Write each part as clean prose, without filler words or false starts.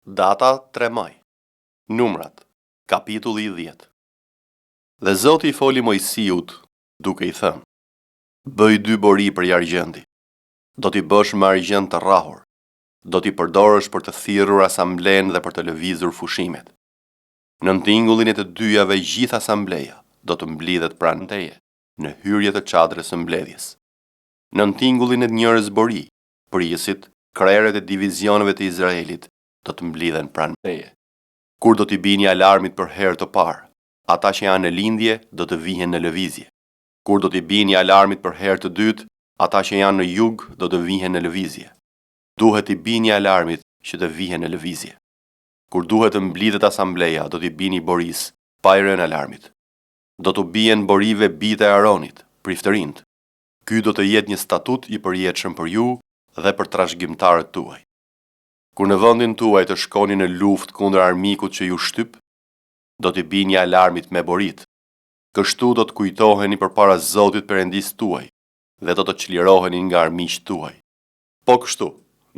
Data 3 maj. Numrat, kapitulli i 10. Dhe Zoti i foli Moisiut, duke i thënë: Bëj dy bori prej argjendi. Do t'i bësh me argjend të rrahur. Do t'i përdorësh për të thirrur asamblenë dhe për të lëvizur fushimet. Nën tingullin e të dyjave gjithë asambleja do të mblidhet pranë teje, në hyrje të çadrës së mbledhjes. Nën tingullin e njërës bori, prijësit, krerët e divizioneve të Izraelit do të mblidhen pranë teje. Kur do t'i bini alarmit për herë të parë, ata që janë në lindje do të vihen në lëvizje. Kur do t'i bini alarmit për herë të dytë, ata që janë në jug do të vihen në lëvizje. Duhet t'i bini alarmit që të vihen në lëvizje. Kur duhet të mblidhet asambleja, do t'i bini borisë, pa i rënë alarmit. Do t'u bien borive bijtë e Aronit, priftërinjtë. Ky do të jetë një statut i përjetshëm për ju dhe për trashëgimtarët tuaj. Kur në vendin tuaj të shkoni në luftë kundër armikut që ju shtyp, do t'i bini alarmit me boritë. Kështu do të kujtoheni përpara Zotit Perëndisë tuaj dhe do të çliroheni nga armiqtë tuaj. Po kështu,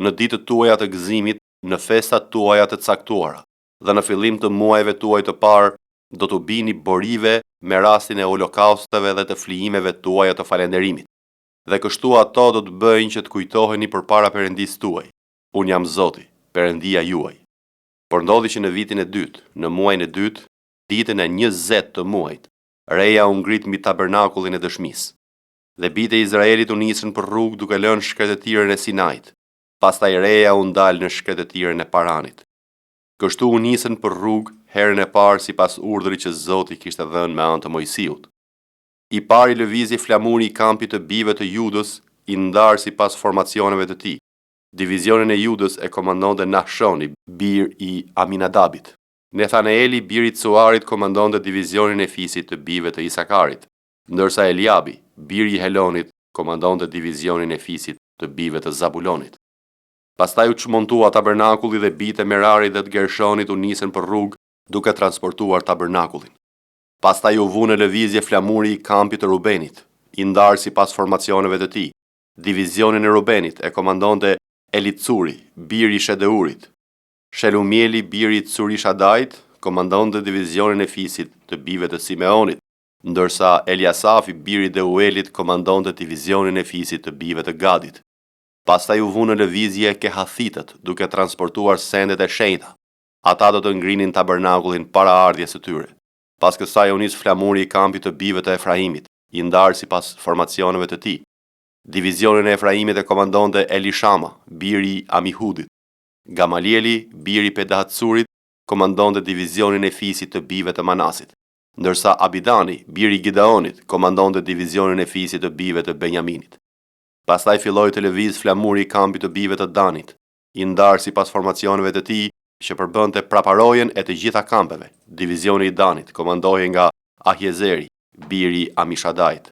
në ditët tuaja të gëzimit, në festat tuaja të caktuara dhe në fillim të muajve tuaj të parë, do t'u bini borive me rastin e holokausteve dhe të flijimeve tuaja të falënderimit. Dhe kështu ato do të bëjnë që të kujtoheni përpara Perëndisë tuaj. Unë jam Zoti, Perëndia juaj. Por ndodhi që në vitin e dytë, në muajin e dytë, ditën e 20 të muajit, reja u ngrit mbi tabernakullin e dëshmisë. Dhe bijtë e Izraelit u nisën për rrugë duke lënë shkretëtirën e Sinait. Pastaj reja u ndal në shkretëtirën e Paranit. Kështu u nisën për rrugë herën e parë sipas urdhrit që Zoti kishte dhënë me anë të Moisiut. I pari lëvizi flamuri i kampit të bijve të Judës, i ndarë sipas formacioneve të tij. Divizionin e Judës e komandonte Nahshoni, bir i Aminadabit. Nethaneeli, bir i Tsuarit, komandonte divizionin e fisit të bijve të Isakarit, ndërsa Eliabi, biri i Helonit, komandonte divizionin e fisit të bijve të Zabulonit. Pastaj u çmontua tabernakulli dhe bijtë e Merarit dhe të Gershonit u nisën për rrugë duke transportuar tabernakullin. Pastaj u vu në lëvizje flamuri i kampit të Rubenit, i ndarë sipas formacioneve të tij. Divizionin e Rubenit e komandonte Elitsuri, biri i Shedeurit. Shelumieli, biri i Curishadait, komandonte divizionin e fisit të bijve të Simeonit, ndërsa Eliasafi, biri i Deuelit, komandonte divizionin e fisit të bijve të Gadit. Pastaj u vunë në lëvizje Kehathitët, duke transportuar sendet e shenjta. Ata do të ngrinin tabernakullin para ardhjes së tyre. Pas kësaj u nis flamuri i kampit të bijve të Efraimit, i ndarë sipas formacioneve të tij. Divizionin e Efraimit e komandonte Elishama, biri i Amihudit. Gamalieli, biri i Pedahtsurit, komandonte divizionin e fisit të bijve të Manasit, ndërsa Abidani, biri i Gideonit, komandonte divizionin e fisit të bijve të Benjaminit. Pastaj filloi të lëvizë flamuri i kampit të bijve të Danit, i ndarë sipas formacioneve të tij, që përbënte praparojen e të gjitha kampeve. Divizioni i Danit komandohej nga Ahiezeri, biri i Amishadait.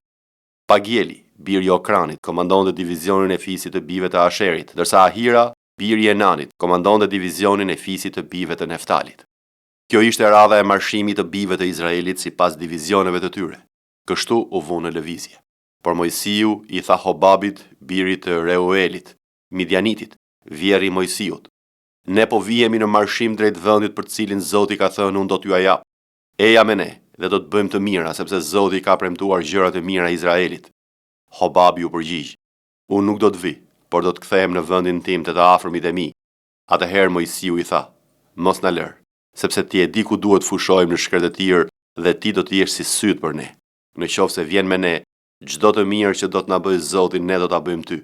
Pagieli, biri i Okranit, komandonte divizionin e fisit të bijve të Asherit, ndërsa Ahira, biri i Enanit, komandonte divizionin e fisit të bijve të Neftalit. Kjo ishte radha e marshimit të bijve të Izraelit sipas divizioneve të tyre. Kështu u vunë në lëvizje. Por Moisiu i tha Hobabit, birit të Reuelit, Midianitit, vjehrri i Moisiut, Ne po vihemi në marshim drejt vendit për të cilin Zoti ka thënë unë do t'jua jap. Eja me ne dhe do të bëjmë të mira, sepse Zoti i ka premtuar gjëra të mira Izraelit. Hobabi u përgjigj, Unë nuk do të vij, por do të kthehem në vendin tim te të afërmit e mi. Atëherë Moisiu i tha, Mos na lër, sepse ti e di ku duhet të fushojmë në shkretëtirë dhe ti do të jesh si sytë për ne. Në qoftë se vjen me ne, çdo të mirë që do të na bëjë Zoti ne do ta bëjmë ty.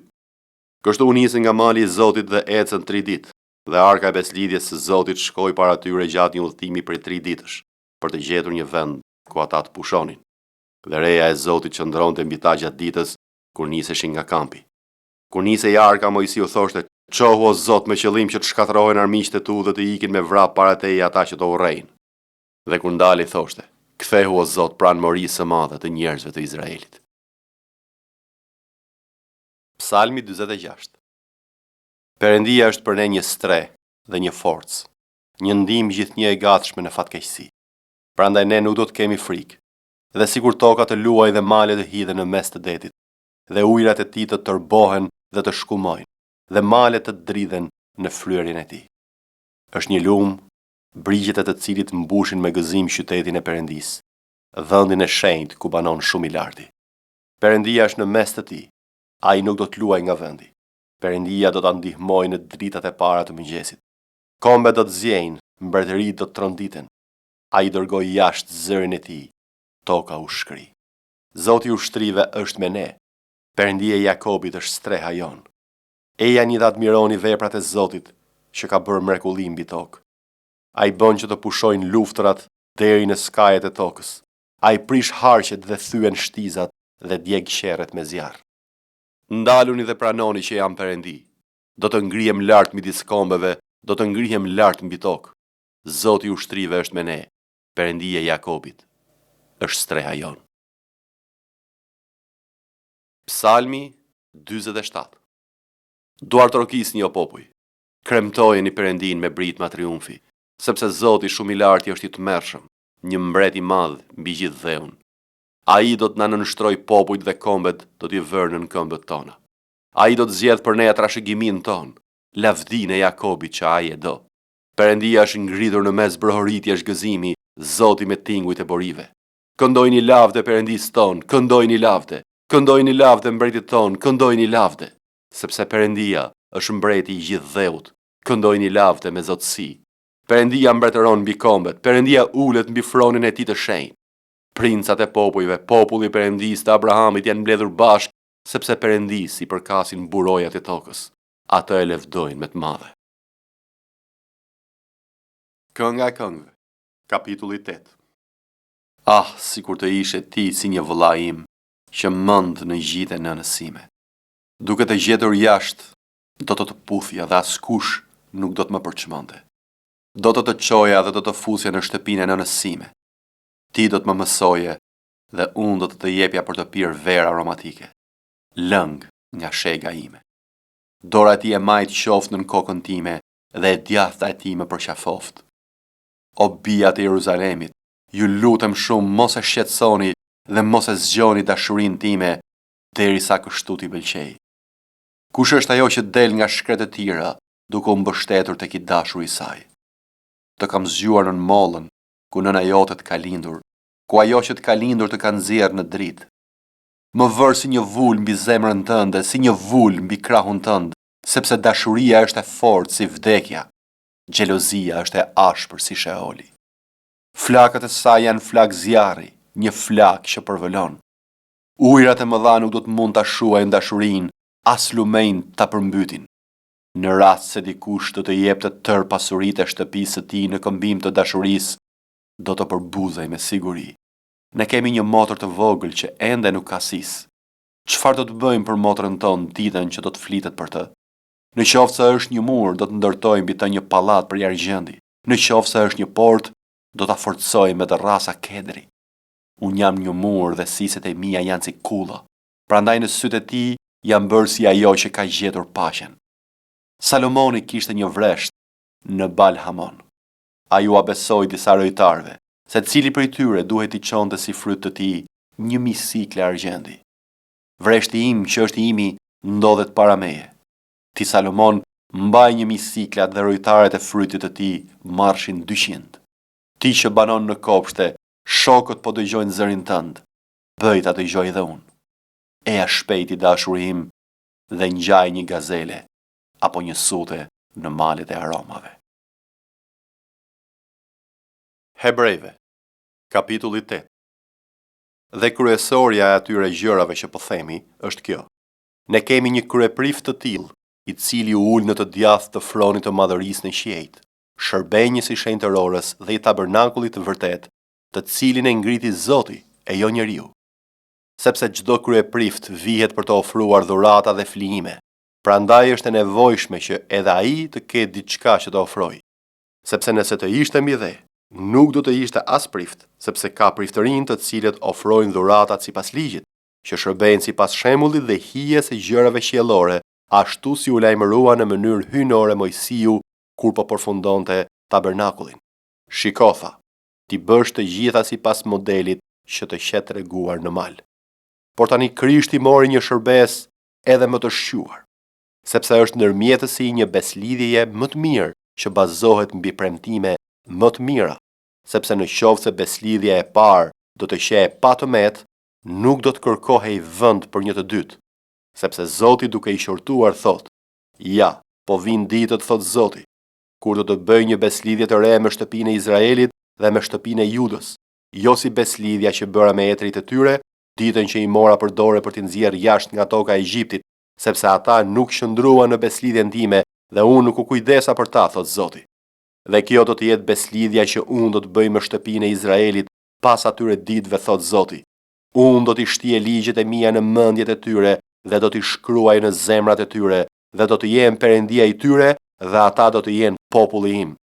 Kështu u nisën nga mali i Zotit dhe ecën tri ditë, dhe arka e besëlidhjes së Zotit shkoi para tyre gjatë një udhëtimi prej tri ditësh, për të gjetur një vend ku ata të pushonin. Dhe reja e Zotit qëndronte mbi ta gjatë ditës, kur niseshin nga kampi. Kur nisej arka, Moisiu thoshte, Çohu o Zot me qëllim që të shkatërrohen armiqtë e tu dhe të ikin me vrap para teje ata që të urrejnë. Dhe kur ndalej thoshte, Kthehu o Zot pranë morisë së madhe të njerëzve të Izraelit. Psalmi 46 Perëndia është për ne një strehë dhe një forcë, një ndihmë gjithnjë e gatshme në fatkeqësi. Prandaj ne nuk do të kemi frikë. Dhe sikur toka të luajë dhe malet të hidhen në mes të detit, dhe ujërat e tij të tërbohen dhe të shkumojnë, dhe malet të dridhen në fryerjen e tij. Është një lumë, brigjet e të cilit mbushin me gëzim qytetin e Perëndisë, vendin e shenjtë ku banon Shumë i Larti. Perëndia është në mes të tij, ai nuk do të luajë nga vendi. Perëndia do ta ndihmojë në dritat e para të mëngjesit. Kombet do të ziejnë, mbretëritë do të tronditen. Ai dërgoi jashtë zërin e tij, toka u shkri. Zoti i ushtrive është me ne, Perëndia i Jakobit është streha jonë. Ejani dhe admironi veprat e Zotit që ka bërë mrekulli mbi tokë. Ai bën që të pushojnë luftërat deri në skajet e tokës. Ai prish harqet dhe thyen shtizat dhe djeg qerret me zjarr. Ndaluni dhe pranoni që jam Perëndi. Do të ngrihem lart midis kombeve, do të ngrihem lart mbi tokë. Zoti i ushtrive është me ne, Perëndia i Jakobit është streha jonë. Psalmi 47 Duartrokisni o popuj, kremtojeni Perëndinë me britma triumfi, sepse Zoti shumë i Larti është i tmerrshëm, një mbret i madh mbi gjithë dheun. Ai do të na nënshtrojë popujt dhe kombet do t'i vërë nën këmbët tona. Ai do të zgjedhë për ne trashëgiminë tonë, lavdinë e Jakobit që ai e do. Perëndia është ngritur në mes brohoritjesh gëzimi, Zoti me tingujt e borive. Këndojini lavde Perëndisë tonë, këndojini lavde. Këndojini lavde mbretit tonë, këndojini lavde. Sepse Perëndia është mbreti i gjithë dheut, këndojini lavde me zotësi. Perëndia mbretëron mbi kombet, Perëndia ulet mbi fronin e tij të shenjtë. Princat e popujve, populli i Perëndisë të Abrahamit janë mbledhur bashkë, sepse Perëndisë i përkasin burojat e tokës. Atë e lëvdojnë me të madhe. Kënga e këngëve, kapitulli 8. Ah, sikur të ishe ti si një vëlla im, që mend në gjitë e nënës sime. Duke të gjetur jashtë, do të të puthja dhe askush nuk do të më përçmante. Do të të çoja dhe do të fusja në shtëpinë e nënës sime. Ti do të më mësoje dhe unë do të të jepja për të pirë verë aromatike, lëng nga shega ime. Dora e tij e majtë qoftë nën kokën time dhe e djathta e tij më përqafoftë. O bijat e Jeruzalemit, ju lutem shumë mos e shqetësoni dhe mos e zgjoni dashurinë time derisa kështu t'i pëlqejë. Kush është ajo që del nga shkretëtira duke u mbështetur tek i dashuri i saj? Të kam zgjuar nën mollën, ku nëna jote të ka lindur, ku ajo që të ka lindur të ka nxjerrë në dritë. Më vër si një vulë mbi zemrën tënde, si një vulë mbi krahun tënd, sepse dashuria është e fortë si vdekja, xhelozia është e ashpër si Sheoli. Flakët e saj janë flakë zjarri, një flakë që përvëlon. Ujërat e mëdha nuk do të mund ta shuajnë dashurinë, as lumenjtë ta përmbytin. Në rast se dikush do të jepte tërë pasuritë e shtëpisë së tij në këmbim të dashurisë, do të përbuzej me siguri. Ne kemi një motër të vogël që ende nuk ka sisë. Çfarë do të bëjmë për motrën tonë ditën që do të flitet për të? Në qoftë se është një mur, do të ndërtojmë mbi të një pallat prej argjendi. Në qoftë se është një portë, do ta forcojmë me dërrasa kedri. Unë jam një mur dhe sisët e mia janë si kulla. Prandaj në sytë e tij jam bërë si ajo që ka gjetur paqen. Salomoni kishte një vresht në Baal-Hamon. Ai ua besoi disa rojtarëve, secili prej tyre duhej t'i çonte si fryt të tij 1000 sikle argjendi. Vreshti im që është i imi ndodhet para meje. Ti Salomon mbaj 1000 siklat dhe rojtarët e frytit të tij marrshin 200. Ti që banon në kopshte, shokët po dëgjojnë zërin tënd, bëj ta dëgjoj edhe unë. Eja shpejt i dashuri im dhe ngjaj një gazele apo një sute në malet e aromave. Hebrejve, kapitulli 8. Dhe kryesorja e atyre gjërave që po themi është kjo. Ne kemi një kryeprift të tillë, i cili u ul në të djathtë të fronit të madhërisë në qiejt, shërbenjës i shenjtërores dhe i tabernakullit të vërtetë, të cilin e ngriti Zoti e jo njeriu. Sepse çdo kryeprift vihet për të ofruar dhurata dhe flijime, prandaj është e nevojshme që edhe ai të ketë diçka që të ofrojë. Sepse nëse të ishte mbi dhe, nuk do të ishte as prift, sepse ka priftërinj të cilët ofrojnë dhuratat sipas ligjit, që shërbejnë sipas shembullit dhe hijes së gjërave qiellore, ashtu si u lajmërua në mënyrë hyjnore Moisiu kur po përfundonte tabernakullin. Shiko, tha, t'i bësh të gjitha sipas modelit që të qe treguar në mal. Por tani Krishti mori një shërbesë edhe më të shquar, sepse është ndërmjetësi i një besëlidhjeje më të mirë që bazohet mbi premtime më të mira, sepse në qoftë se besëlidhja e parë do të qe e pa të metë, nuk do të kërkohej vend për një të dytë, sepse Zoti duke i qortuar thotë, Ja, po vijnë ditët, thotë Zoti, kur do të bëj një besëlidhje të re me shtëpinë e Izraelit dhe me shtëpinë e Judës, jo si besëlidhja që bëra me etërit e tyre, ditën që i mora për dore për t'i nxjerrë jashtë nga toka e Egjiptit, sepse ata nuk qëndruan në besëlidhjen time dhe unë nuk u kujdesa për ta, thotë Zoti. Dhe kjo do të jetë besëlidhja që unë do të bëj me shtëpinë e Izraelit pas atyre ditëve, thotë Zoti. Unë do t'i shtie ligjet e mia në mendjet e tyre dhe do t'i shkruaj në zemrat e tyre dhe do të jem Perëndia i tyre dhe ata do të jenë populli im.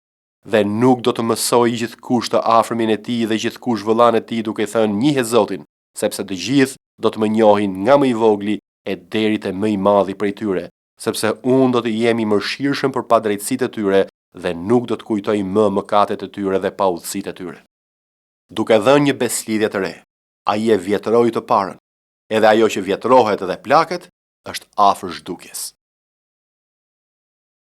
Dhe nuk do të mësojë gjithkush të afërmin e tij dhe gjithkush vëllanë e tij duke thënë njihe Zotin, sepse të gjithë do të më njohin nga më i vogli e deri te më i madhi prej tyre, sepse unë do të jem i mëshirshëm për padrejtësitë e tyre dhe nuk do të kujtoj më mëkatet e tyre dhe paudhësitë e tyre. Duke dhënë një besëlidhje të re, ai e vjetëroi të parën, edhe ajo që vjetërohet dhe plaket është afër zhdukjes.